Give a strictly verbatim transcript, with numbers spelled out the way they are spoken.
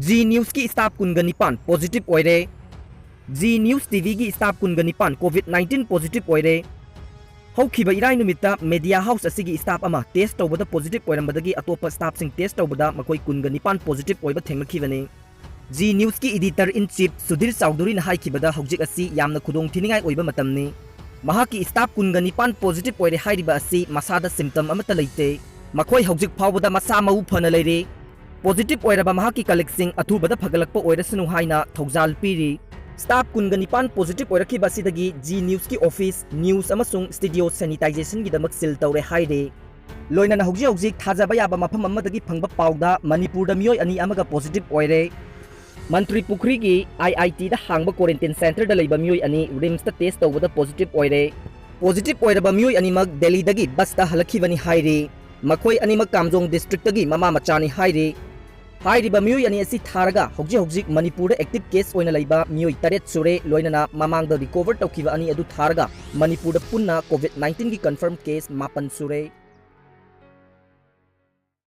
Zee Newsꯀꯤ staff ꯀꯨꯟꯒ ꯅꯤꯄꯥꯟ positive ꯑꯣꯏꯔꯦ꯫ Zee News TVꯒꯤ staff ꯀꯨꯟꯒ ꯅꯤꯄꯥꯟ COVID nineteen positive ꯑꯣꯏꯔꯦ꯫ ꯍꯧꯈꯤꯕ ꯏꯔꯥꯏ ꯅꯨꯃꯤꯠꯇ media house ꯑꯁꯤꯒꯤ staff ꯑꯃ test ꯇꯧꯕꯗ positive ꯑꯣꯏꯔꯝꯕꯗꯒꯤ ꯑꯇꯣꯞꯄ staffꯁꯤꯡ test ꯇꯧꯕꯗ ꯃꯈꯣꯏ ꯀꯨꯟꯒ ꯅꯤꯄꯥꯟ positive ꯑꯣꯏꯕ ꯊꯦꯡꯅꯈꯤꯕꯅꯤ꯫ Zee Newsꯀꯤ editor in chief Sudhir ꯆꯧꯙꯨꯔꯤꯅ ꯍꯥꯏꯈꯤꯕꯗ ꯍꯧꯖꯤꯛ ꯑꯁꯤ ꯌꯥꯝꯅ ꯈꯨꯗꯣꯡꯊꯤꯅꯤꯡꯉꯥꯏ ꯑꯣꯏꯕ ꯃꯇꯝꯅꯤ꯫ ꯃꯍꯥꯛꯀꯤ staff ꯀꯨꯟꯒ ꯅꯤꯄꯥꯟ positive ꯑꯣꯏꯔꯦ ꯍꯥꯏꯔꯤꯕ ꯑꯁꯤ ꯃꯁꯥꯗ symptom ꯑꯃꯠꯇ ꯂꯩꯇꯦ꯫ ꯃꯈꯣꯏ ꯍꯧꯖꯤꯛ ꯐꯥꯎꯕꯗ ꯃꯁꯥ ꯃꯎ ꯐꯅ ꯂꯩꯔꯤ꯫ Positive ꯑꯣꯏꯔꯕ ꯃꯍꯥꯛꯀꯤ colleagueꯁꯤꯡ ꯑꯊꯨꯕꯗ ꯐꯒꯠꯂꯛꯄ ꯑꯣꯏꯔꯁꯅꯨ ꯍꯥꯏꯅ ꯊꯧꯖꯥꯜ ꯄꯤꯔꯤ꯫ Staff ꯀꯨꯟꯒ ꯅꯤꯄꯥꯟ positive ꯑꯣꯏꯔꯛꯈꯤꯕ ꯑꯁꯤꯗꯒꯤ Zee Newsꯀꯤ office, news ꯑꯃꯁꯨꯡ studio sanitizationꯒꯤꯗꯃꯛ seal ꯇꯧꯔꯦ ꯍꯥꯏꯔꯤ꯫ ꯂꯣꯏꯅꯅ ꯍꯧꯖꯤꯛ ꯍꯧꯖꯤꯛ ꯊꯥꯖꯕ ꯌꯥꯕ ꯃꯐꯝ ꯑꯃꯗꯒꯤ ꯐꯪꯕ ꯄꯥꯎꯗ ꯃꯅꯤꯄꯨꯔꯗ ꯃꯤꯑꯣꯏ ꯑꯅꯤ ꯑꯃꯒ positive ꯑꯣꯏꯔꯦ꯫ ꯃꯟꯇ꯭ꯔꯤ ꯄꯨꯈ꯭ꯔꯤꯒꯤ IITꯗ ꯍꯥꯡꯕ quarantine centreꯗ ꯂꯩꯕ ꯃꯤꯑꯣꯏ ꯑꯅꯤ RIMSꯇ test ꯇꯧꯕꯗ positive ꯑꯣꯏꯔꯦ꯫ Positive ꯑꯣꯏꯔꯕ ꯃꯤꯑꯣꯏ ꯑꯅꯤꯃꯛ ꯗꯦꯜꯂꯤꯗꯒꯤ busꯇ ꯍꯜꯂꯛꯈꯤꯕꯅꯤ ꯍꯥꯏꯔꯤ꯫ ꯃꯈꯣꯏ ꯑꯅꯤꯃꯛ ꯀꯥꯝꯖꯣꯡ districtꯇꯒꯤ ꯃꯃꯥ ꯃꯆꯥꯅꯤ ꯍꯥꯏꯔꯤ꯫ ꯍꯥꯏꯔꯤꯕ ꯃꯤꯑꯣꯏ ꯑꯅꯤ ꯑꯁꯤ ꯊꯥꯔꯒ ꯍꯧꯖꯤꯛ ꯍꯧꯖꯤꯛ ꯃꯅꯤꯄꯨꯔꯗ active case ꯑꯣꯏꯅ ꯂꯩꯕ ꯃꯤꯑꯣꯏ ꯇꯔꯦꯠ ꯁꯨꯔꯦ, ꯂꯣꯏꯅꯅ ꯃꯃꯥꯡꯗ recover ꯇꯧꯈꯤꯕ ꯑꯅꯤ ꯑꯗꯨ ꯊꯥꯔꯒ ꯃꯅꯤꯄꯨꯔꯗ ꯄꯨꯟꯅ COVID nineteenꯒꯤ confirm case ꯃꯥꯄꯟ ꯁꯨꯔꯦ꯫